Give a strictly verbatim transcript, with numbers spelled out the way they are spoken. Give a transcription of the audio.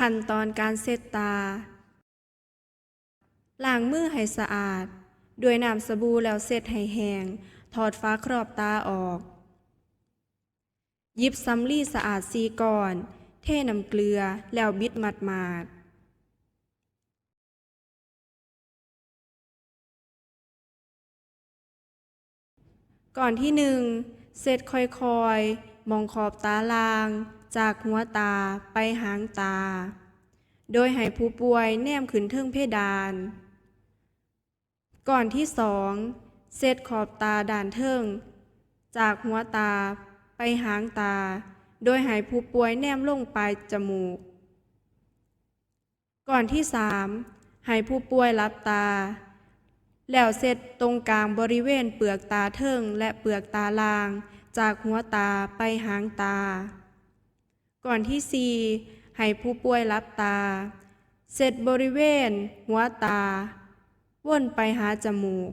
ขั้นตอนการเช็ดตา ล้างมือให้สะอาด ด้วยน้ำสบู่แล้วเช็ดให้แห้ง ถอดฝาครอบตาออก หยิบสำลีสะอาดสี่ก้อน เทน้ำเกลือ แล้วบิดหมาดๆ ก้อนที่หนึ่ง เช็ดค่อยๆ หม่องขอบตาล่าง จากหัวตาไปหางตา โดยให้ผู้ป่วยแนมขึ้นเทิงเพดาน ก้อนที่สอง เช็ดขอบตาด้านเทิง จากหัวตาไปหางตา โดยให้ผู้ป่วยแนมลงปลายจมูก ก้อนที่สาม ให้ผู้ป่วยหลับตา แล้วเช็ดตรงกลางบริเวณเปลือกตาเทิงและเปลือกตาล่าง จากหัวตาไปหางตา ก้อนที่สี่ ให้ผู้ป่วยหลับตา เช็ดบริเวณหัวตา วนไปหาจมูก